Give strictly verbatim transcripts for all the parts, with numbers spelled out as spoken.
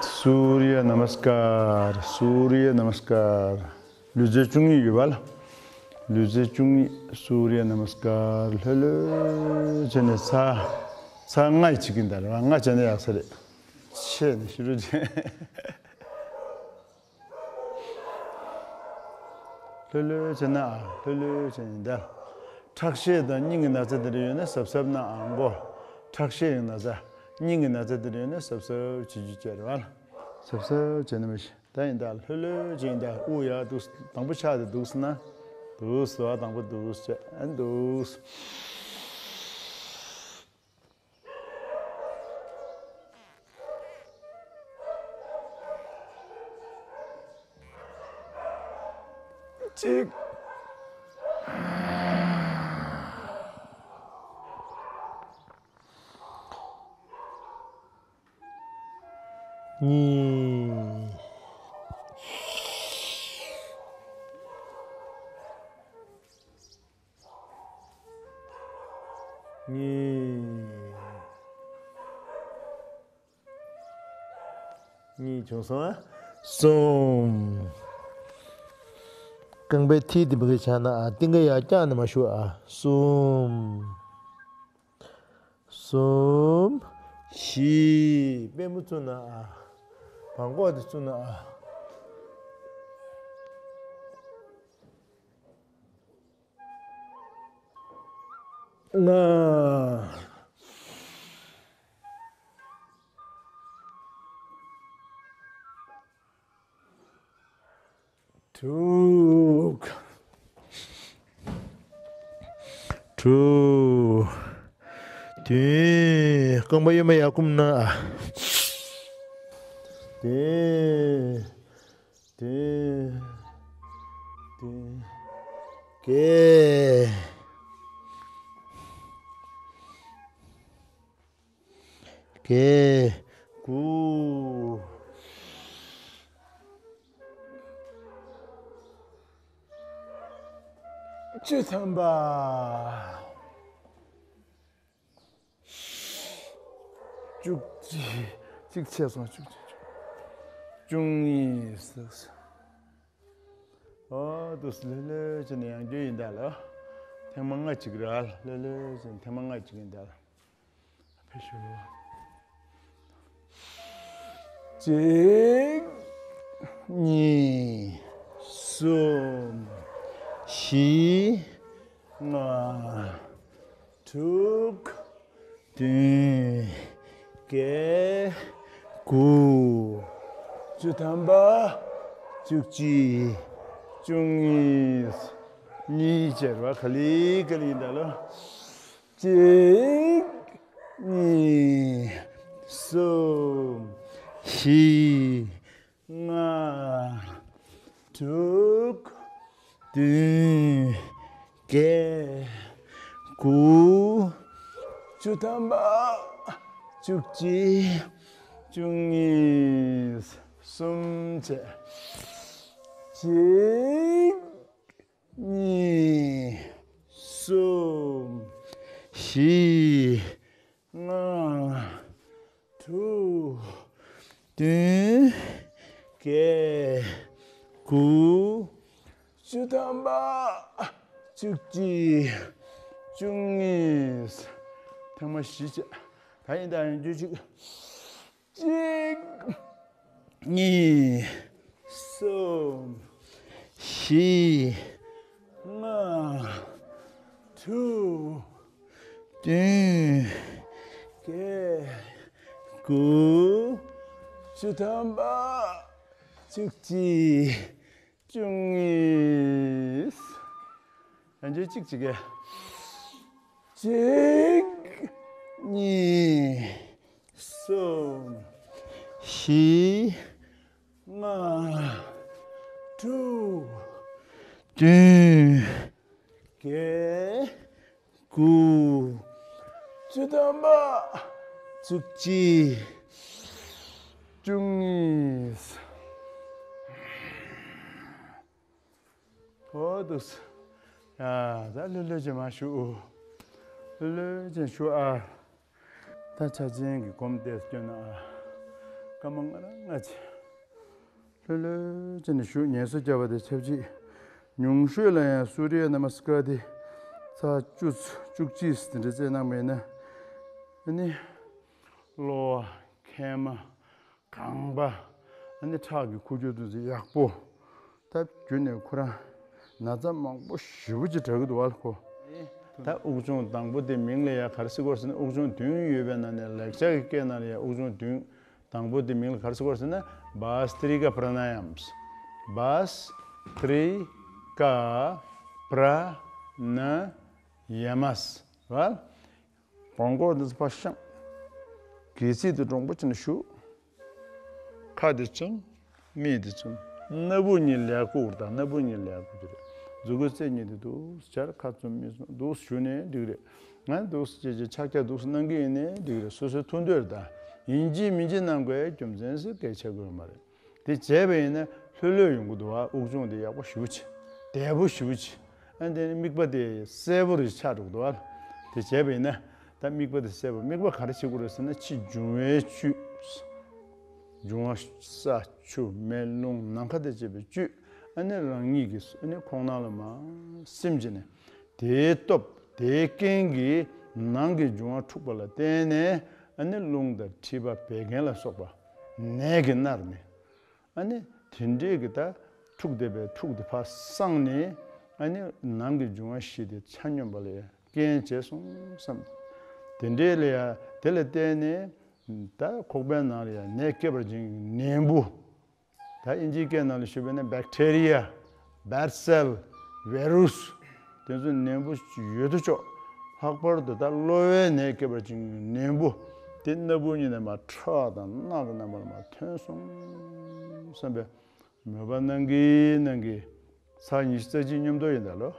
सूर्य नमस्कार, सूर्य नमस्कार। ལུས་རྩལ་བཅུ་གཉིས་ཡོད་པ་ལ། ལུས་རྩལ་བཅུ་གཉིས། सूर्य नमस्कार། ལྷོད་ལྷོད་བྱས་ནས་ཚར། ཚར་ལྔ་བྱེད་ཀྱིན་གདའ་རེད་བ། ལྔ་བྱས་ན་ཡག་ས་རེད། ཆེ་ནས་ཤི་རུ་ཆེ། ལྷོད་ལྷོད་བྱས་ན་ཨ། ལྷོད་ལྷོད་བྱས་ནས་གདའ། ཁྲག་ཤེད་དང་སྙིང་གི་ན་ཚ་དེ་འདྲ་ཡོད་ན་གཟབ་གཟབ་གནང་ཨ། མགོ། ཁྲག་ཤེད་ཀྱི་ན་ཚ། སྙིང་གི་ན་ཚ་དེ་འདྲ་ཡོད་ན་གཟབ་གཟབ་བྱེད་རྒྱུ་བྱས་རེད་བ། གཟབ་གཟབ་བྱས་ན་མི་ཤི། ད་ཡིན་ད་ལྷོད་ལྷོད་བྱས་ཡིན་ད། དབུགས་ཡར་འདུག་དང་པོ་ཕྱག་དེ་འདུག་ཟེར་ན། འདུག་ཟེར་བ། དང་པོ་འདུག་བྱས་ཨ་འདུག་གཅིག་གཉིས། གཉིས། གཉིས་བྱུང་སོང་ཨ། གསུམ། རྐང་པའི་མཐིལ་དེ་མི་གི་ཆག་ན་ཨ། རྟིང་ག་ཡར་བརྐྱངས་ནས་མར་བཞུགས་ཨ། གསུམ། གསུམ། བཞི། པུས་མོ་བཙུགས་ན་ཨ། བྲང་ཁོག་དེ་བཙུགས་ན་ཨ། ལྔ། དྲུག་དྲུག་བདུན། རྐང་པ་གཡོན་མ་ཡར་བསྐུམ་ན། བདུན། བདུན། བདུན། བརྒྱད། བརྒྱད། དགུ། བཅུ་ཐམ་པ། བཅུ་གཅིག་གཅིག་ཆད་སོང་། བཅུ་གཅིག་བཅུ་གཉིས། ཨོ་འདུག་སེ་ལྷོད་ལྷོད་བྱས་ནས་ཡང་བསྐྱར་ཡིན་ད་ལོ། ཐེངས་མ་ལྔ་གཅིག་ར། ལྷོད་ལྷོད་བྱས་ནས་ཐེངས་མ་ལྔ་གཅིག་ཡིན་ད་ལོ། ཕེབས་ཤོག་གཅིག་གཉིས། གསུམ། བཞི། ལྔ། དྲུག་བདུན། བརྒྱད། དགུ། བཅུ་ཐམ་པ། བཅུ་གཅིག་བཅུ་གཉིས། གཉིས་བྱས་ར། ག་ལེ་ག་ལེ་ཡིན་ད་ལོ། གཅིག་གཉིས། གསུམ། བཞི། ལྔ། དྲུག་བདུན། བརྒྱད། དགུ། བཅུ་ཐམ་པ། བཅུ་གཅིག་བཅུ་གཉིས། གསུམ་བྱས། གཅིག་གཉིས། གསུམ། བཞི། ལྔ། དྲུག་བདུན། བརྒྱད། དགུ། བཅུ་ཐམ་པ། བཅུ་གཅིག་བཅུ་གཉིས། ཐེངས་མ་བཞི་བྱས། ད་ཡིན་ད་ཡིན་བཅུ་གཅིག་གཅིག་གཉིས། གསུམ། བཞི། ལྔ། དྲུག་བདུན། བརྒྱད། དགུ། བཅུ་ཐམ་པ། བཅུ་གཅིག་བཅུ་གཉིས། ཡང་བསྐྱར་གཅིག་བྱེད་ཀྱི། གཅིག་གཉིས། གསུམ། བཞི། ལྔ། དྲུག་བདུན། བརྒྱད། དགུ། བཅུ་ཐམ་པ། བཅུ་གཅིག་བཅུ་གཉིས། ཨོ་འདུག་སེ། ཡ། ད་ལྷོད་ལྷོད་བྱས་མར་བཞུགས། ལྷོད་ལྷོད་བྱས་བཞུགས་ཨ། ད་ཕྱག་ཆེན་གྱི་སྒོམ་བལྟས་སྐྱོན་ན་ཨ། སྐར་མ་ལྔ་རང་ལྔ་བྱས། ལྷོད་ལྷོད་བྱས་ནས་བཞུགས། ངལ་གསོ་བརྒྱབ་པ་དང་ཆབས་ཅིག་ཉུང་ཤོས་ལ་ཡང་སུ་རི་ཡ་ན་མ་སི་ཀ་དེ་ཚར་བཅུ་བཅུ་གཅིག་དེ་འདྲ་རྩེ་གནང་བ་ཡིན་ན། ཨ་ནི་གློ་བ། མཁལ་མ། རྐང་པ། ཨ་ནི་ཁྲག་གི་ཁུ་ཁྱུར་དེ་ཚོ་ཡག་པོ། ད་རྒྱུན་ནས་ཁོ་རང་ན་ཚ་མང་པོ་ཞེ་པོ་ཅིག་དྲག་གི་འདུག་བ་ལ་ཁོ། ད་དབུགས་སྦྱོང་དང་པོ་དེ་མིང་ལ་ཡ་ག་རེ་ཟེར་གྱི་ཡོད་རེད་ཟེར་ན། དབུགས་སྦྱོང་བདུན་ཡོད་པའི་ནང་ནས་ལེགས་སྦྱར་གྱི་སྐད་ནང་ལ་ཡ་དབུགས་སྦྱོང་བདུན། དང་པོ་དེ་མིང་ལ་ག་རེ་ཟེར་གྱི་ཡོད་རེད་ཟེར་ན། བཱ་སི་ཏྲི་ཀ་པྲ་ན་ཡམ། བཱ་སི་ཏྲི་ཀ་པྲ་ན་ཡ་མ་ཟེར་བ། སྦྲང་ཀོར་འདི་ཚོ་ཕར་བཤམས། སྒལ་ཚིགས་དེ་དྲང་པོ་བྱས་ནས་བཞུགས། ཁ་དེ་བཙུམ། མིག་དེ་བཙུམ། སྣ་བུག་གཉིས་ལེགས་པོ་དང་། སྣ་བུག་གཉིས་ལེགས་པོ་དེ་རེད། མཛུབ་གུ་རྩེ་གཉིས་དེ་འདུག་སེ་སྦྱར། ཁ་བཙུམ་མིག་བཙུམ་འདུག་སེ་བཞུགས་ནས་འགྲིག་རེད། ང་འདུག་སེ་བྱས་བྱས་ཕྱག་རྒྱ་འདུག་སེ་གནང་གི་ཡིན་ནའི་འགྲིག་རེད། སོ་སོའི་ཐུགས་འདོད་དང་ཡིན་གཅིག་མིན་གཅིག་གནང་དགོས་རྒྱུ་མཚན་ཟེར་གལ་ཆེ་གི་ཡོད་མ་རེད། དེ་བྱས་པ་ཡིན་ན་ལྷོད་ལྷོད་ཡོང་གི་འདུག་བ། དབུགས་སྦྱོང་དེ་ཡག་པོ་ཞེ་པོ་བྱས། བདེ་པོ་ཞེ་པོ་བྱས། ཨ་ནི་དེ་ནི་དམིགས་པ་དེ་གསལ་པོ་རེ་ཆགས་འགྲོ་གི་འདུག་བ། དེ་བྱས་པ་ཡིན་ན་ད་དམིགས་པ་དེ་གསལ་པོ། དམིགས་པ་ག་རེ་བྱེད་དགོས་རེད་ཟེར་ན། ཕྱི་འབྱུང་བའི་བཅུད། འབྱུང་བ་ས་ཆུ་མེ་རླུང་ནམ་མཁའ་དང་བཅས་པའི་བཅུད། ཨ་ནི་རང་ཉིད་ཀྱིས་ཨ་ནི་ཁོང་ནང་ལ་མར་སིམ་བྱས་ནས། དེའི་སྟོབས། དེའི་རྐྱེན་གྱིས་ནང་གི་འབྱུང་བ་འཁྲུགས་པ་ལ་བརྟེན་ནས། ཨ་ནི་རླུང་དང་མཁྲིས་པ་བད་ཀན་ལ་སོགས་པ་ནད་ཀྱིས་མནར་ནས། ཨ་ནི་དེ་འདྲའི་གི་ད་འཁྲུགས་བསྡད་པའི་འཁྲུགས་དེ་ཕར་སངས་ནས། ཨ་ནི་ནང་གི་འབྱུང་བ་བཞི་དེ་ཆ་སྙོམས་པ་ལ་རྐྱེན་བྱས་སོང་བསམ། དེ་འདྲའི་ལ་ཡ་དེ་ལ་བརྟེན་ནས་ད་ཁོག་པའི་ནང་ལ་ཡ་ནད་སྐྱེད་པར་བྱེད་མཁན་གྱི་ནད་འབུ། ད་དབྱིན་ཇིའི་སྐད་ནང་ལ་ཞུས་པ་ཡིན་ན། བེག་ཊེ་རི་ཡ། བེཌ་སེལ། བི་རུ་སི། དེ་ཚོ་ནད་འབུ་ཡོད་དོ་ཅོག་ལྷག་པར་དུ་ད་གློ་བའི་ནད་སྐྱེད་པར་བྱེད་མཁན་གྱི་ནད་འབུ་དེ་སྣ་བུག་གཉིས་ནས་མར་ཁྲག་དང་རྣག་གི་རྣམ་པ་ལ་མར་ཐོན་སོང་བསམ་པའི་མོས་པ་གནང་གིན་གནང་གིན། ཚར་ཉི་ཤུ་རྩ་གཅིག་མཉམ་དུ་ཡིན་ད་ལོ།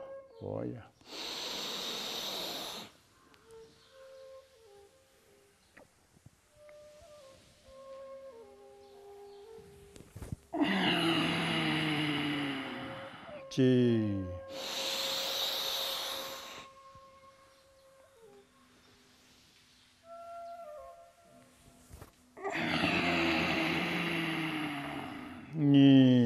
འོ་ཡ། གཅིག་གཉིས།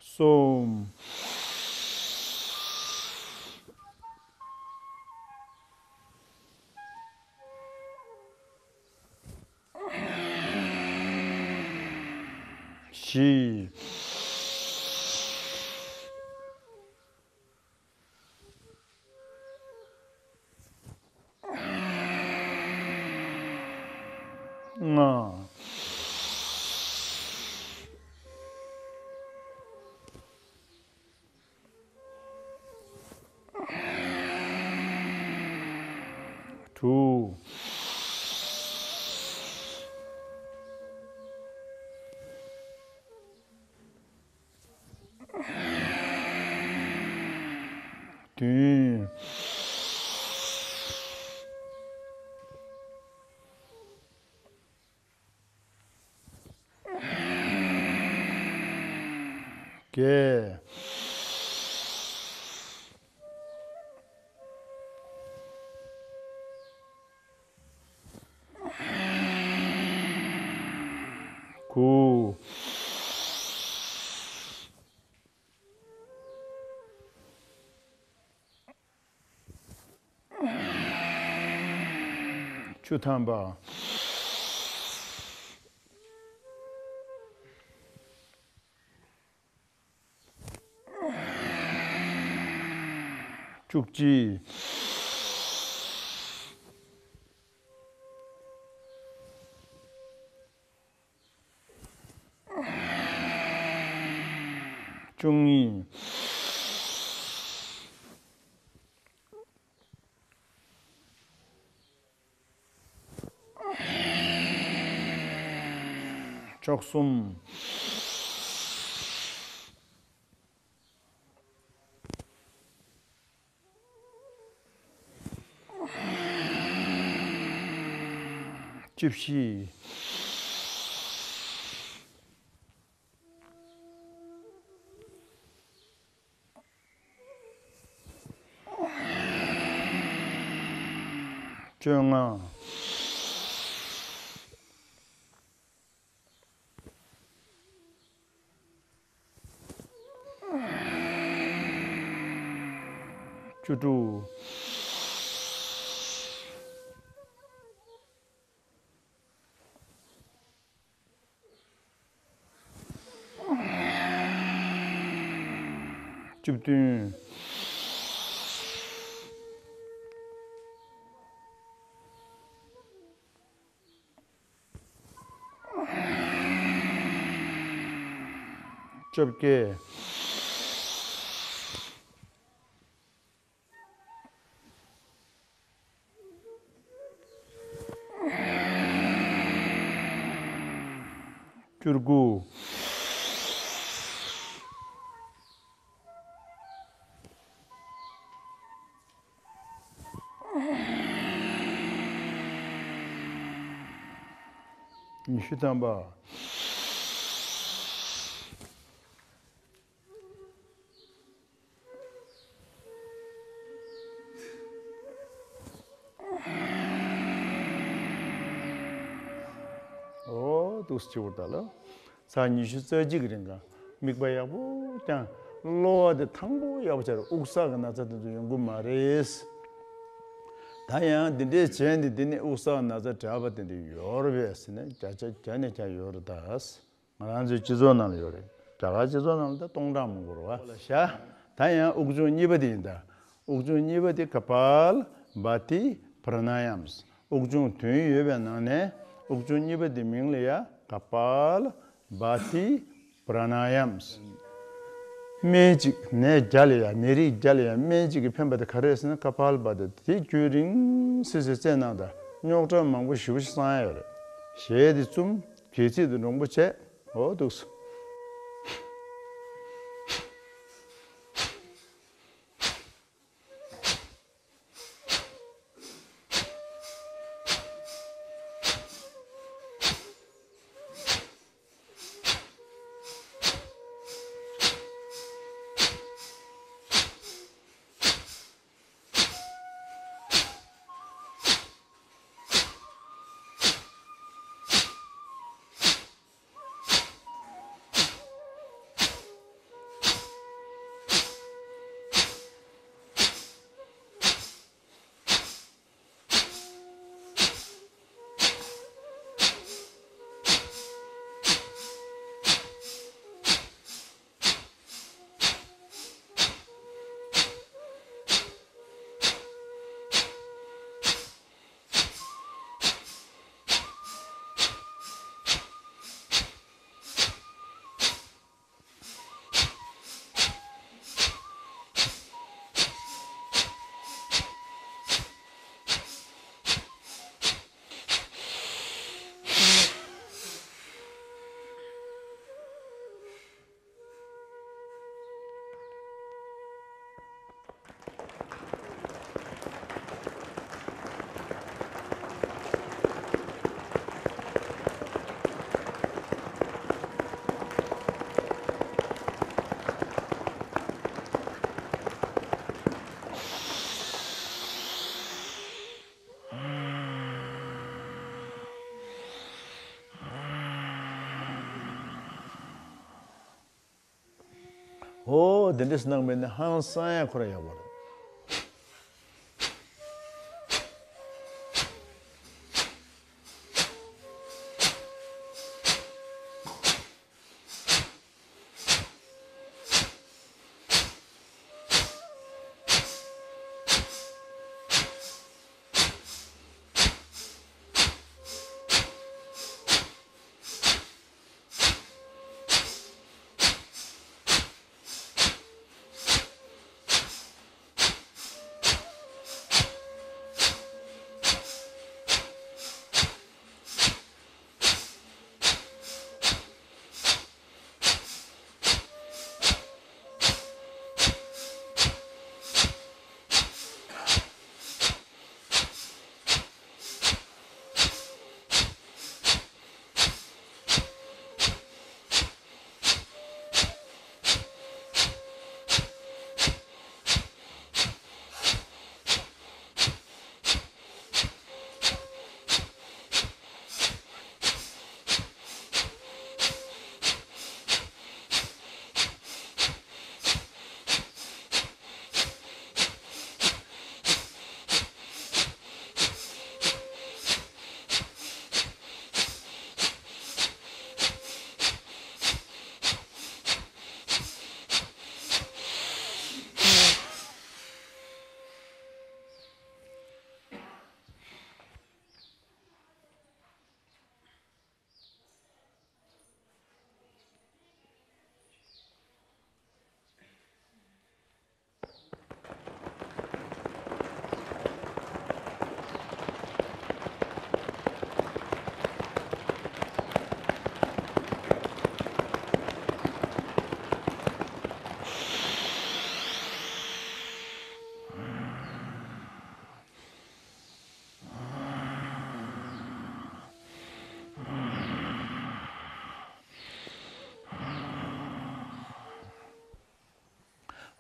གསུམ། བཞི། ལྔ། དྲུག། བདུན། བརྒྱད། དགུ། བཅུ་ཐམ་པ། བཅུ་གཅིག། བཅུ་གཉིས། བཅུ་གསུམ། བཅུ་བཞི། བཅོ་ལྔ། བཅུ་དྲུག། བཅུ་བདུན། བཅོ་བརྒྱད། བཅུ་དགུ། ཉི་ཤུ་ཐམ་པ། འོ་འདུག་སེ་བྱེད་དགོས་ད་ལོ། ཚར་ཉི་ཤུ་རྩ་གཅིག་གི་རིང་ག་དམིགས་པ་ཡག་པོ་བསྐྱང་། གློ་བ་དེ་ཐང་པོ་ཡག་པོ་བྱས་ར་དབུགས་བསགས་ཀྱི་ན་ཚ་དེ་ཚོ་ཡོང་གི་མ་རེད། ད་ཡང་འདི་འདྲས་བྱས་ནས་འདི་ནས་དབུགས་བསགས་ན་ཚ་དྲག་པ་དེ་འདྲ་ཡོད་རེད་པས་ཟེར་ནས་བརྒྱ་ཆ་བརྒྱ་ནས་བརྒྱ་ཡོད་རེད་ད། ང་རང་ཚོའི་སྤྱི་ཚོགས་ནང་ལ་ཡོད་རེད། རྒྱ་གར་སྤྱི་ཚོགས་ནང་ལ་ད་སྟོང་ཕྲག་མང་པོ་རེད་བ། ལ་བཞག་ད་ཡང་དབུགས་སྦྱོང་གཉིས་པ་དེ་ཡིན་ད། དབུགས་སྦྱོང་གཉིས་པ་དེ་ཀ་པཱལ་བྷ་ཏི་པྲ་ན་ཡམ། དབུགས་སྦྱོང་བདུན་ཡོད་པའི་ནང་ནས་དབུགས་སྦྱོང་གཉིས་པ་དེ་མིང་ལ་ཡ་ཀ་པཱལ་བྷ་ཏི་པྲ་ན་ཡམ། སྨན་གཅིག་ནད་བརྒྱ་ལ་ཡ་ནད་རིགས་བརྒྱ་ལ་ཡ་སྨན་གཅིག་གིས་ཕན་པ་དེ་ག་རེ་རེད་ཟེར་ན་ཀ་པཱལ་བྷ་ཏི་དེ་རྒྱུན་རིང་སེ་སེ་རྩེད་གནང་དང་རྙོག་དྲ་མང་པོ་ཞེ་པོ་ཞིག་སངས་ཡ་ཡོད་རེད། གཞས་དེ་བཙུམ། སྒལ་ཚིགས་དེ་འདྲོང་པོ་བྱས། འོ་འདུག་སེ། ཨོ་དེ་འདྲས་གནང་བས་ནི་ཧང་སང་ཡ་ཁོ་ར་ཡག་པོ་རེད།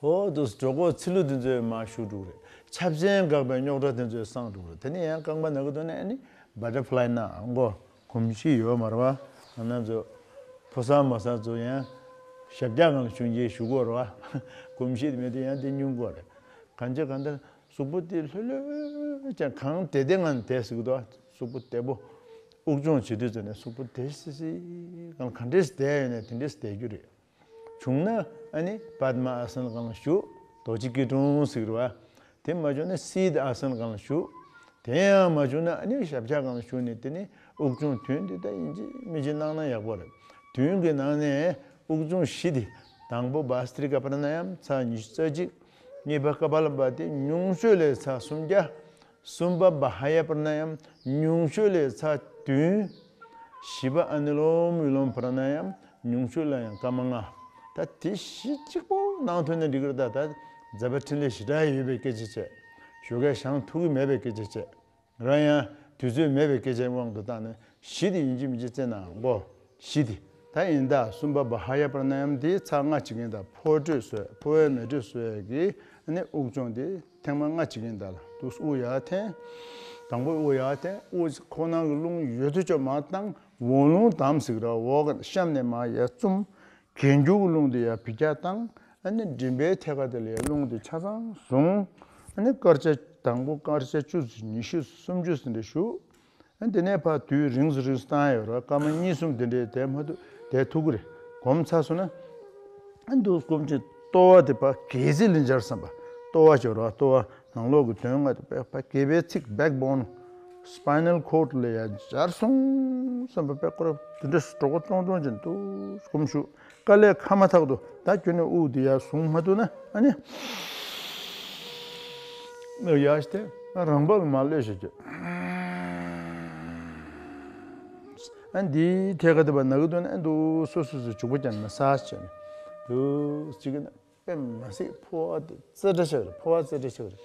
འོ་དུ་གྲོད་ཁོག་ཚིལ་ལུ་དེ་ཚོས་མར་ཞུ་འགྲོ་གི་རེད། ཆབ་ཆེན་འགག་པའི་རྙོག་དྲ་དེ་ཚོས་སངས་འགྲོ་གི་རེད། དེ་ནས་ཡང་རྐང་པ་ན་གི་འདུག་ན་ཨ་ནི་བྷ་ཊར་ཕ་ལའི་ནང་མགོ་གོམས་གཤིས་ཡོད་མ་རེད་བ། ང་ཚོ་ཕོ་གསར་མོ་གསར་ཚོ་ཡང་ཞབས་བཀྱག་སྒང་ལ་ཞུགས་མཁན་ཞུ་དགོས་རེད་བ། གོམས་གཤིས་དེ་མེད་དུས་ཡང་དེ་ཉུང་དགོས་རེད། གང་ཅི་གང་ལྟར་གཟུགས་པོ་དེ་ལྷོད་ལྷོད་ཀྱང་གང་བདེ་བདེ་ངང་བསྡད་ཟེར་གི་འདུག་གཟུགས་པོ་བདེ་པོ། དབུགས་སྦྱོང་བྱེད་དུས་ཙམ་ནས་གཟུགས་པོ་བདེ་སི་སི་གང་ག་འདྲས་བསྡད་ཡོད་ནས་དེ་འདྲས་བསྡད་རྒྱུ་རེད། བྱུང་ན་ཨ་ནི་པདྨ་ཨ་སན་སྒང་ལ་བཞུགས། རྡོ་རྗེ་སྐྱིལ་ཀྲུང་ཟེར་གི་རེད་བ། དེ་མ་བྱུང་ན་སིད་ཨ་སན་སྒང་ལ་བཞུགས། དེ་ཡང་མ་བྱུང་ན་ཨ་ནི་ཞབས་བཀྱག་སྒང་ལ་བཞུགས་ནས་དེ་ནི་དབུགས་སྦྱོང་དོན་འདི་ལྟ་ཡིན་གཅིག་མིན་གཅིག་གནང་ན་ཡག་པོ་རེད། དོན་གྱི་ནང་ནས་དབུགས་སྦྱོང་བཞི་དེ། དང་པོ་བྷ་སྟི་རི་ཀ་པྲ་ན་ཡམ་ཚར་ཉི་ཤུ་རྩ་གཅིག་གཉིས་པ་ཀ་པ་ལ་བ་ཏི་ཉུང་ཤོས་ལས་ཚར་སུམ་བརྒྱ། གསུམ་པ་བྷ་ཧ་ཡ་པྲ་ན་ཡམ་ཉུང་ཤོས་ལས་ཚར་བདུན། བཞི་པ་ཨ་ནི་ལོམ་བི་ལོམ་པྲ་ན་ཡམ་ཉུང་ཤོས་ལ་ཡང་སྐར་མ་ལྔ། ད་དེ་བཞི་གཅིག་པོ་གནང་ཐུབ་ན་འགྲིག་གི་རེད། ད་ད་མཛད་པ་འཕྲིན་ལས་ཞེ་དྲག་ཡོད་པའི་སྐད་ཆ་བྱས། ཞོགས་ཀས་བཞེངས་ཐུབ་ཀྱི་མེད་པའི་སྐད་ཆ་བྱས། རང་ཡང་དུས་ཚོད་མེད་པའི་སྐད་ཆའི་དབང་དུ་བཏང་ནས་གཞི་དེ་ཡིན་གཅིག་མིན་གཅིག་བཙལ་ནའང་དགོས། གཞི་དེ་ད་ཡིན་ད་གསུམ་པ་བྷ་ཧ་ཡ་པྲ་ན་ཡམ་དེ་ཚར་ལྔ་བྱེད་མཁན་དང་ཕོ་དྲོད་གསོ་ཡ་ཕོ་བའི་མེ་དྲོད་གསོ་ཡ་གི་ཨ་ནི་དབུགས་སྦྱོང་དེ་ཐེངས་མ་ལྔ་བྱེད་མཁན་དང་ལ་དུས་དབུགས་ཡར་འཐེན། དང་པོ་དབུགས་ཡར་འཐེན། དབུགས་ཁོག་ནང་གི་རླུང་ཡོད་དུས་ཅོ་མར་བཏང་། འོག་རླུང་དམ་ཟེར་གི་ར་འོག་གི་གཤམ་ནས་མར་ཡར་བཙུམ། གྱེན་རྒྱུག་གི་རླུང་དེ་ཡར་ཕི་རྒྱག་བཏང་། ཨ་ནི་མགྲིན་པའི་ཐད་ཀ་དེ་ལ་རླུང་དེ་ཆ་ཚང་བཟུང་། ཨ་ནི་སྐར་ཆ་དང་པོ་སྐར་ཆ་བཅུ་ཙམ་ཉི་ཤུ་སུམ་ཅུ་ཙམ་འདྲ་བཞུགས། ཨ་དེ་ནས་ཕར་དུས་རིང་སུ་རིང་སུ་བཏང་ཡོད་ར་སྐར་མ་གཉིས་གསུམ་དེ་འདྲའི་དེ་མ་ཐུབ་དེ་ཐུག་གི་རེད། གོམས་ཚར་སོང་ན་ཨ་འདུག་སྐོམ་ཆེ་ལྟོ་བ་དེ་ཕར་སྒལ་ཚིགས་ལ་འབྱར་བསམ་པ། ལྟོ་བ་ཅོ་ར་ལྟོ་བ་ནང་ལོགས་ཀྱི་དོན་ལྔ་དེ་ཕར་སྒལ་པའི་ཚིགས་བེག་བོན་སི་པའི་ནལ་ཁོར་ཌི་ལ་ཡ་འབྱར་སོང་བསམ་པ་པའི་སྐོར་དེ་འདྲ་སོ་གྲོགས་ཀྱི་ཏོང་ཏོང་ཅན་དུ་སྐོམ་ཞུ། དཀའ་ལས་ཁ་མ་ཐག་ཏུ་ད་ཁྱོད་ནི་དབུགས་འདི་ཡར་བཟུང་མ་ཐུབ་ན་ཨ་ནི་ཡར་ཞིག་སྟེ་རང་འབག་མ་ལོས་ཞིག་ཁྱོད་ཨ་འདིའི་ཐད་ཀ་དེ་བ་ན་གི་འདུག་ན་ཨ་འདུག་སོ་སོ་སོ་བྱུག་པ་ཀྱང་ན་ས་བྱས་ནས་འདུག་ཅིག་གི་ན་དཔེ་མ་སྲིད་ཕོ་བ་དེ་རྩེ་འདྲ་ཆགས་རེད། ཕོ་བ་རྩེ་འདྲ་ཆགས་རེད།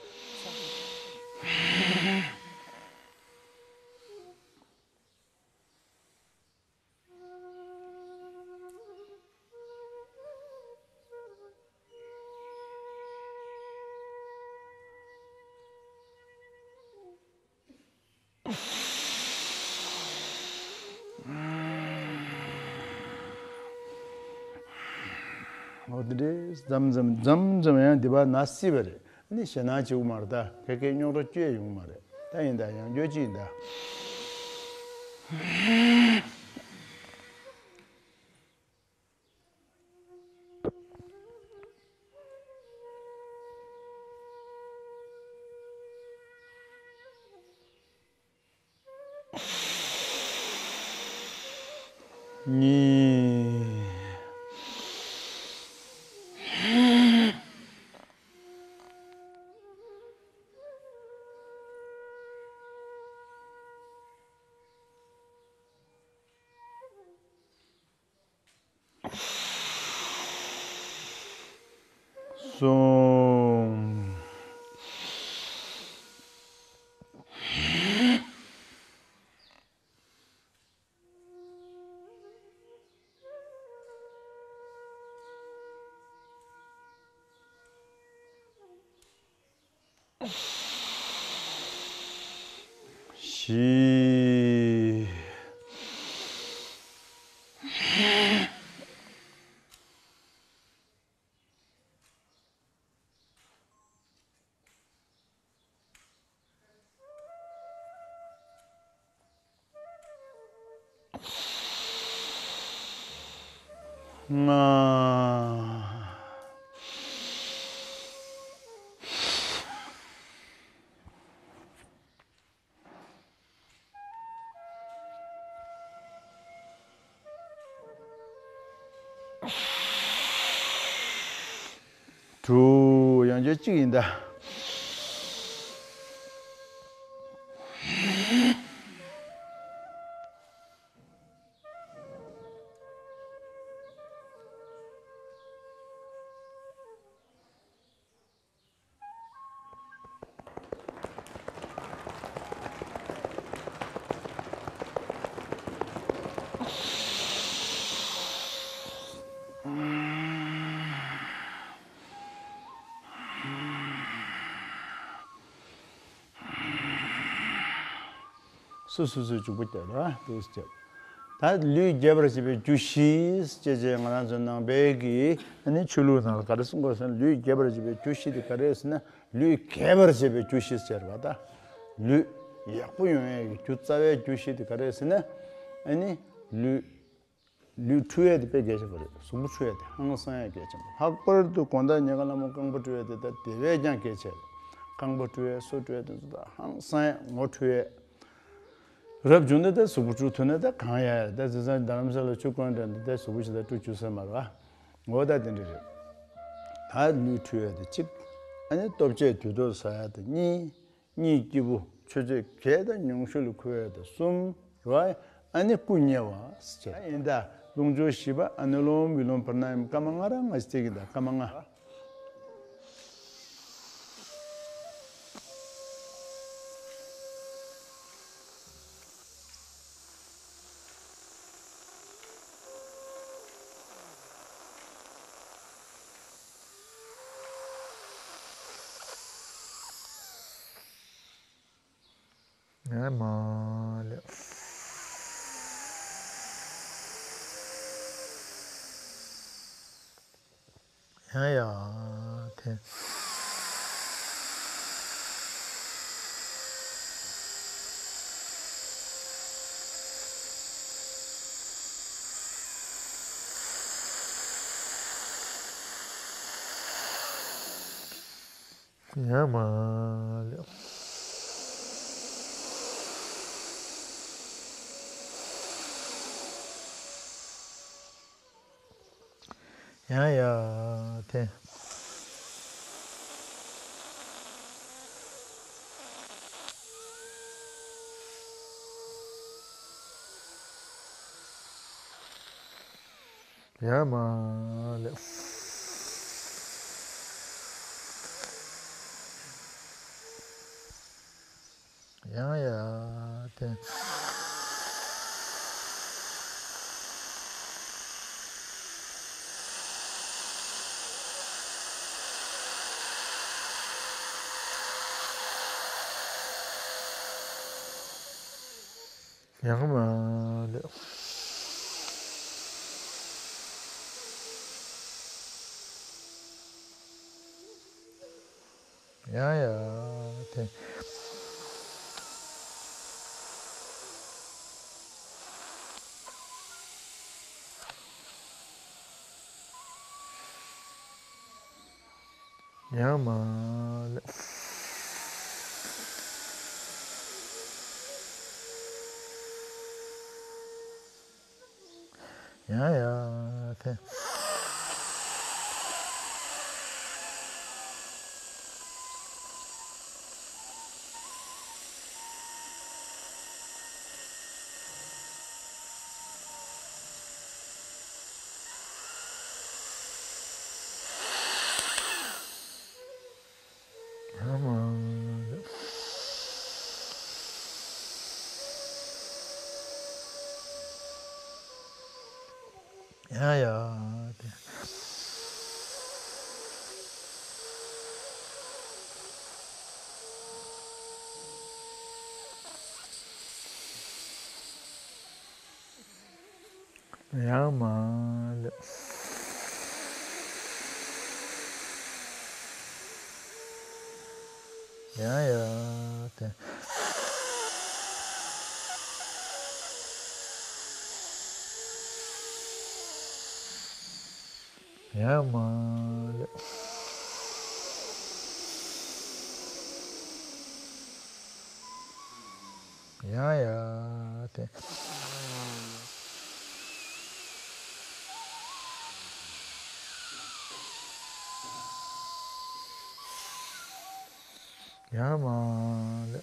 འོ་དེ་འདྲས་མཚམས་མཚམས་མཚམས་མཚམས་ཡང་འདི་པ་ན་སྲིད་པ་རེད། ཨ་ནི་ཞེད་སྣང་བྱེད་དགོས་མ་རེད། ད་ཁ་སྐད་རྙོག་དྲ་བཅོས་ཡོང་གི་མ་རེད། ད་ཡིན་ད་ཡང་སྐྱོ་ཅི་ཡིན་ད། གཉིས། གསུམ། བཞི། ལྔ། དྲུག། ཡང་བསྐྱར་གཅིག་ཡིན་ད། སོ་སོའི་འཇུག་པ་བརྒྱབ་ར་འདུག་སེ་བརྒྱབ། ད་ལུས་རྒྱས་པར་བྱེད་པའི་རྒྱུ་བཞི་ཞེས་བྱས་ང་རང་ཚོ་ནང་པའི་གི་ཨ་ནི་ཆོས་ལུགས་ནང་ལ་ག་རེ་གསུང་དགོས་ཟེར་ན། ལུས་རྒྱས་པར་བྱེད་པའི་རྒྱུ་བཞི་དེ་ག་རེ་ཟེར་ན། ལུས་རྒྱས་པར་བྱེད་པའི་རྒྱུ་བཞི་ཟེར་བ་དང་། ལུས་ཡག་པོ་ཡོང་ཡས་ཀྱི་རྒྱུ་རྩ་བའི་རྒྱུ་བཞི་དེ་ག་རེ་ཟེར་ན། ཨ་ནི་ལུས། ལུས་འཁྲུ་ཡས་དེ་དཔེ་གལ་ཆེན་པོ་རེད། གཟུགས་པོ་འཁྲུ་ཡས་དེ་ཧང་སང་ཡས་གལ་ཆེན་པོ། ལྷག་པར་དུ་དགོང་དག་ཉལ་ཁ་ལྷ་མོ་རྐང་པ་འཁྲུ་ཡས་དེ་ད་དེ་བས་ཀྱང་གལ་ཆེ་རེད། རྐང་པ་འཁྲུ་ཡས་སོ་འཁྲུ་ཡས་དེ་ཚོ་ད་ཧང་སང་ཡས། ངོ་འཁྲུ་ཡས། རབ་བྱུང་ན་ད་གཟུགས་པོ་འཁྲུ་ཐུབ་ན་ད་གང་ཡག་ཡོད། ད་དེང་སང་རྡ་རམ་ས་ལ་ཆུ་དཀོན་འདྲ་འདི་ད་གཟུགས་པོ་ཞིག་ད་འཁྲུ་བཅུག་ས་མ་རེད་པ། ངོ་ད་དེ་འདྲ་རེད། ད་ལུས་འཁྲུ་ཡས་དེ་གཅིག་ཨ་ནི་ལྟོ་ཆས་དུས་ཐོག་ཟ་ཡས་དེ་གཉིས། གཉིད་སྐྱིད་པོ་ཆུ་ཚོད་བརྒྱད་དང་ཉུང་ཤོས་ལ་འཁོར་ཡས་དེ་གསུམ་རེད་པ། ཨ་ནི་སྐུ་བརྙེས་པ་ཟེར་བྱས། ཡིན་ད། རླུང་སྦྱོར་བཞི་པ། ཨ་ནུ་ལོམ་བི་ལོམ་པྲ་ན་ཡམ་སྐར་མ་ལྔ་རང་ང་ཞིག་བརྩི་གི་ད། སྐར་མ་ལྔ། ཡ་མ་ལེ། ཡ་ཡ་དེ། ཡ་མ་ལེ། ཡ་ཡ་དེ། ཡ་མ་ལེ། ཡ་ཡ་དེ། ཡ་མ་ལེ། ཡ་ཡ་དེ། ཡ་མ་ལེ། ཡ་ཡ་དེ། ཡ་མ་ལེ། ཡ་ཡ་དེ། ཡ་མ་ལེ། ཡ་ཡ་དེ། ཡ་མ་ལེ། ཡ་ཡ་དེ། ཡ་མ་ལེ།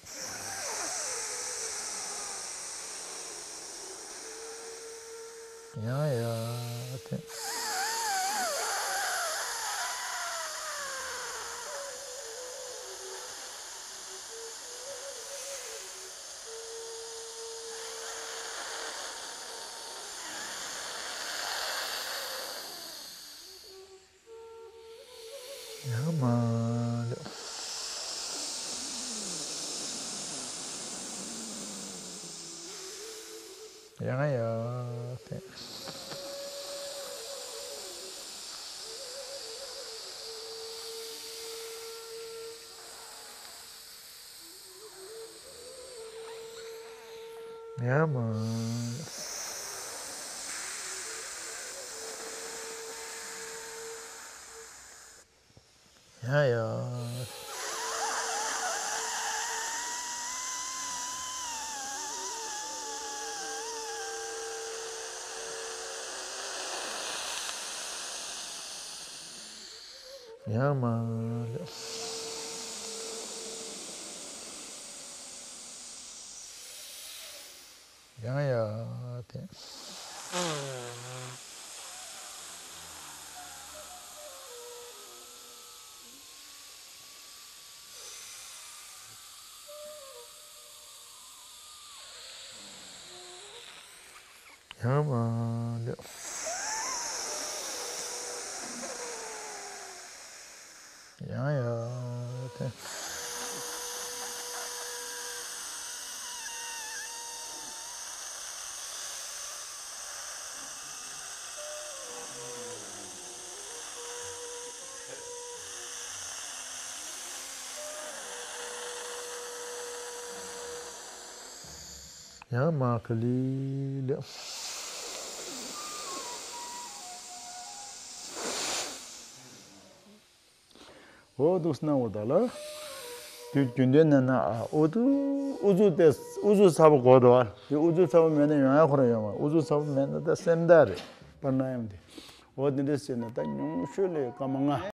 ཡ་ཡ་དེ། ཡ་མ་ལེ། ཡང་ཡང་དེ། ཡང་མ། ཡང་ཡང་། ཡང་མ་ལེགས། ཡང་ཡང་དེ། ཡང་མ་ལེགས། ཡང་ཡང་དེ། ཡང་མ་ག་ལི་ལེགས། འོ་འདུག་སྣང་བ་ད་ལ། དུས་རྒྱུན་ལྡན་ནས་ན་ཨ་ཨུ་ཚུགས་ཨུ་ཚུགས་ཏེ་ཨུ་ཚུགས་ཚ་པོ་དགོས་འདུག་ཨ། དེ་ཨུ་ཚུགས་ཚ་པོ་མེད་ན་ཡོང་ཡ་ཁོ་རང་ཡོང་བ། ཨུ་ཚུགས་ཚ་པོ་མེད་ན་ད་སེམས་ཐག་རེད། པར་ན་ཡང་དེ། འོ་དེ་འདྲ་བྱས་ནས་ད་ཉུང་ཤོས་ལ་སྐར་མ་ལྔ།